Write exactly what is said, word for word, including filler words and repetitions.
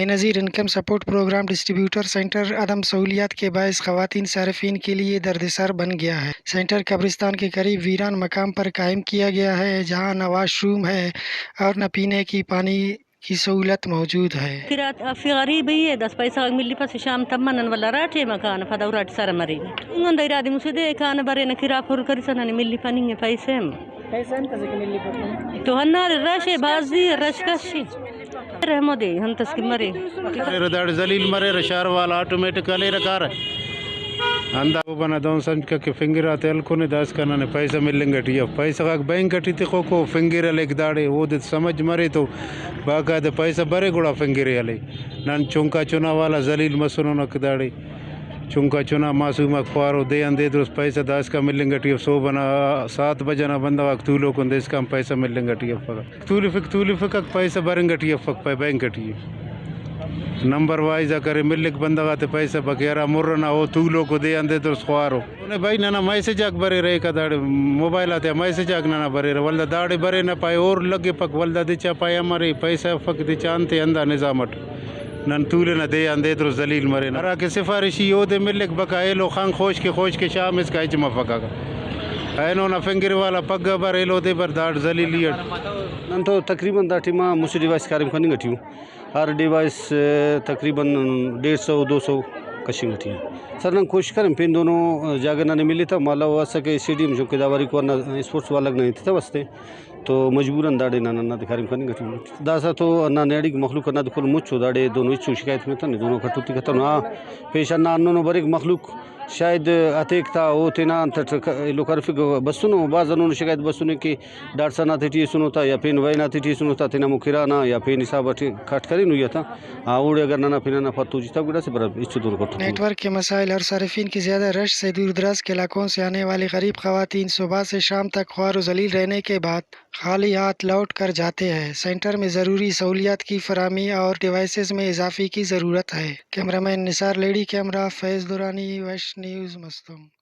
بے نظیر income support programme distributor centre عدم سہولیات کے باعث خواتین صارفین کے لیے درد سر بن گیا ہے۔ سینٹر قبرستان کے قریب ویران مقام پر قائم کیا گیا ہے، جہاں نہ واش روم ہے اور نہ پینے کی پانی کی سہولت موجود ہے۔ کرا افی غریب ہی ہے، دس پیسہ غاک ملیپسہ شام تما نن ولدا ہرا ٹائم آ کانہ پدا اراٹی سر مرینہ۔ اینگن دا ارادے مسہ دے کانہ برینہ کرا پر کرسا ننے ملیپننگ ءِ پیسہ ہم۔ پیسہ انت ئسے کہ ملیپک؟ تو ہندادے رش ءِ، بھازی رش کش ءِ۔ رحمو دے انت اس کہ مرے۔ مریرہ داڑے ذلیل مریرہ، شار والا آٹومیٹک ہلیرہ کارہ۔ ہندا صوبہ نا دہن سمجھکہ کہ فنگر آتے ہلکنے، داسکان ننے پیسہ ملنگ ٹی اف۔ پیسہ غاک بینک ٹی تخوکو، فنگر ہلیک داڑے، اودے سمجھ مرے تو باقاعدہ پیسہ برے گڑا فنگرے ہلے۔ نن چنکا چنا والا ذلیل مسننک داڑے۔ چنکا چنا معصوم آک خوارو، دے آن دے درست پیسہ داسکان ملنگ ٹی اف۔ صوبہ نا سات بجہ نا بندغ آک تولوکن، دے اسکان پیسہ ملنگ ٹی افک۔ تولفک، تولفک آک پیسہ برنگ ٹی افک پائے بینک ٹی۔ نمبر وائز آ کرے ملک بندغ آتے پیسہ بکے، ہرا مر ئنا او تولوکو، دے آن دے درست خوارو۔ نے بھائی ننا میسج آک بریرہ ایکا داڑے، موبائل آتیا میسج آک ننا بریرہ، ولدا داڑے برینہ پائے اور لگپک، ولدا دچا پائے امرے پیسہ افک، دچا انتے ہندا نظام اٹ نن تولنہ، دے آن دے درست ذلیل مرینہ۔ ہراکہ سفارشی اودے ملک، بقا ایلو خان خوش کے، خوش کے شام اسکا ہچ مفک۔ اگہ اینو نا فنگر والا پگہ بر، ایلو دے بر، داڑ ذلیلی اٹ۔ نن تو تقریباً دا ٹائما مسہ ڈیوائس کاریم کننگ ٹی اوں۔ ہر ڈیوائس، آ، تقریباً ڈیڑھ سو دو سو کشنگ ٹی اے۔ سر نن کوشش کرین پین دونو، آ، جاگہ ننے ملتو، مالو اسکہ اسٹیڈیم چونکہ دا واری کو ہندا اسپورٹس والاک نا ہیت تتوس تے، تو مجبوراً داڑے نن ہندادے کاریم کننگ ٹی اوں۔ داسہ تو ہندا نیاڑیک مخلوق ہندادے کل مچو داڑے دونو ہچو شکایت متنے، دونو کٹوتی کتنو۔ ہاں، پیش ہندا ہندنو بریک مخلوق شاید ہتیک تا او تینا انتٹ ک-، ایلو کرفک بسنو، بھاز ہندنو شکایت بسنے کہ ڈاکٹر صاحب نا تیٹی ایسنو تا یا پین وین آ تیٹی ایسنو تا، تینا ہمو کرا نا یا پین حساب اٹ کاٹ کرینو یا تا، ہاں، اوڑے اگر ننا پن ئنا پد تو جتا گڑا اسہ برا ہچو دور کٹو۔ نیٹ ورک کے مسائل اور صارفین کی زیادہ رش سے دور دراز کے علاقوں سے آنے والی غریب خواتین صبح سے شام تک خوار و ذلیل رہنے کے بعد خالی ہاتھ لوٹ کر جاتے ہیں۔ سینٹر میں ضروری سہولیات کی فراہمی اور ڈیوائسز میں اضافی کی ضرورت ہے۔ کیمرہ مین نثار لیڑی کے ہمراہ فیض درانی، ویسٹ نیوز، مستونگ۔